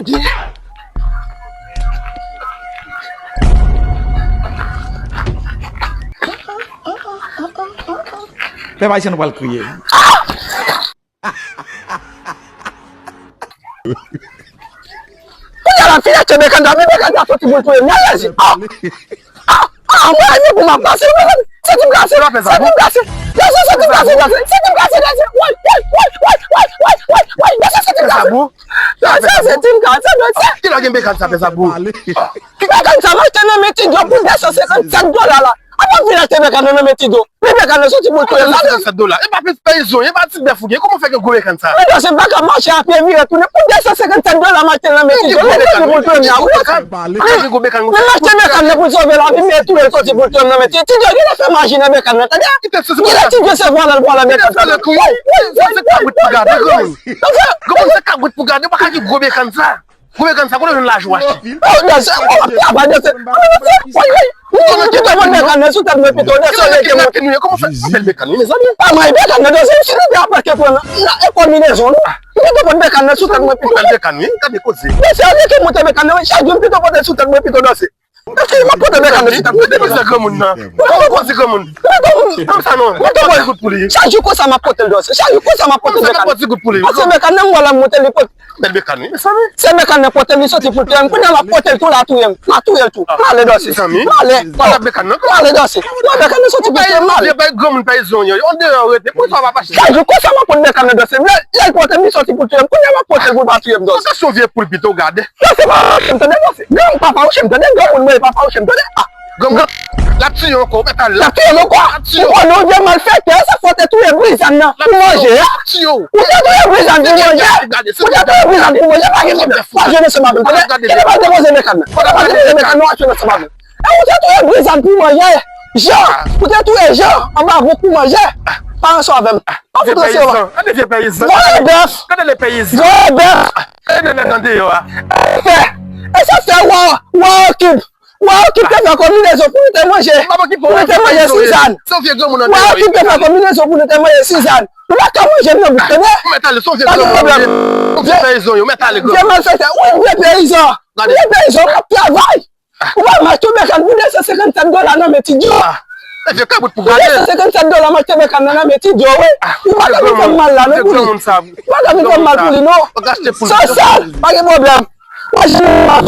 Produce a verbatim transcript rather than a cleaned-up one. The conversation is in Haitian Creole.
Pèp ayisyen, nou pral kriye. Kounye a la, m fin achte Mekanda, men Mekanda soti pou l touye m nan Jezi. Ah! Ah! Ah! Mwen, men pou m ap pase, mwen, senti m kase, senti m kase. Jezi, senti m kase, Jezi, senti m kase, Jezi. Woy, woy, woy, woy, Jezi, senti m kase. Jezi, senti m kase, Jezi. Ki lè gen Mekanda sa fè sa pou ou? Mekanda sa m achte nan men Ti Djo pou de san senkannsèt dola la. Apa m vin achte Mekanda nan men Ti Djo? Men Mekanda soti pou touye m. Senkannsèt dola. E pa plis pèyizon, e pa ti bèf ou gen. Kòman w fè gen gwo Mekanda sa? Men Dòse m pa ka mache a pye vire tounen pou de san senkannsèt dola m achte nan men Ti Djo. Men Ti Djo pou touye m nan wout. Men m achte Mekanda pou sove lavi m, men touye l soti pou touye m nan men Ti Djo. Genlè fè maji nan Mekanda, tande? Genlè Ti Djo se vòlè l vòlè Mekanda. Woy, woy, woy, woy, woy, woy. Granmoun, se kabrit pou gade, w pa ka gen gwo Mekanda sa. Gwo Mekanda sa, kote w jwenn lajan w achte? Oh, Dòse, oh, w ap travay, Dòse. Woy, woy. Ou konnen ki te mwen Mekanda sou tèt mwen pito, Dòse, ou rete mwen. Kòman fè? Bèl Mekanda, mezanmi. Pa mwen, Mekanda, Dòse, si nou te apre ke pran nan, nan, e konbinezon, non? Ou te mwen Mekanda sou tèt mwen pito. Bèl Mekanda, wi, gade koze. Dòse, ou rete mwen Mekanda, wi, chak jou m pito pote sou tèt mwen pito, Dòse. Dòse, m ap pote Mekanda sou tèt mwen pito. Mete koze granmoun nan. Mete koze granmoun. Mete koze. Mete koze. Chak jou konsa m ap pote l, Dòse. Chak jou konsa m ap pote Mekanda. Konsa m ap pote goud pou li. Pase Mekanda, m wè l ap monte li pote. Bèl Mekanda, wi, mezanmi. Se Mekanda pote li soti pou touye m. Kounye a m ap pote l tou la touye m. M a touye l tou. M ale Dòse. Mezanmi. M ale. Pase Mekanda. M ale Dòse. Mwen Mekanda soti pou touye m, m ale. Bay granmoun pèyizon yo. Yo deyò rete. Pou sa pa pase. Chak jou konsa m ap pote Mekanda Dòse. Lè, lè l pote m li soti pou touye m. Kounye a m ap pote l pou l pa touye m Dòse. Sa se yon vye poul pito gade. Dòse pa mache m tande Dòse. Granmoun papa ou che m tande. Granmoun mwen papa ou che m tande. Ah. Granmoun, l ap tiye w ankò, ou mèt ale. L ap tiye m ankò? L ap tiye w. Ou konnen w vye malfektè, se fòk te touye Brizan nan pou manje a. L ap tiye w. Ou te touye Brizan pou manje. Ou te touye Brizan pou manje, pa gen pwoblèm. W ap jwenn ansanm avè m, tande? Kite m al depoze Mekanda. Kite m al depoze Mekanda, w ap jwenn ansanm avè m. E ou te touye Brizan pou manje. Jan, ou te touye Jan anba vant pou manje. Pa ansanm avè m. Pa fout ansanm avè m. Gade vye pèyizan. Vòlè bèf. Gade le pèyizan. Vòlè bèf. Gade nèg nan deyò a. Fè. E sa fè wa, wa okip. Wa okip te fè konbinezon pou nou te manje. Pou nou te manje Sizàn. Se yon vye granmoun nan deyò. Wa okip te fè konbinezon pou nou te manje Sizàn. Nou pa ka manje m nan bouk, tande? Ou mèt ale, se yon vye granmoun. Pa gen pwoblèm. Yon vye pèyizon, yo mèt ale granmoun. Vye malfektè, wi, vye peyizan. Vye peyizan k ap travay. Ou pa m achte Mekanda pou de san senkannsèt dola nan men Ti Djo. Ah, e vye kabrit pou gade. Pou de san senkannsèt dola m achte Mekanda nan men Ti Djo, wi. Ou pa ka vin fè m mal la, non, pou li. Ou pa ka vin fè m mal pou li, non. Sòsyèl, pa gen pwoblèm. Mwen, jan m ap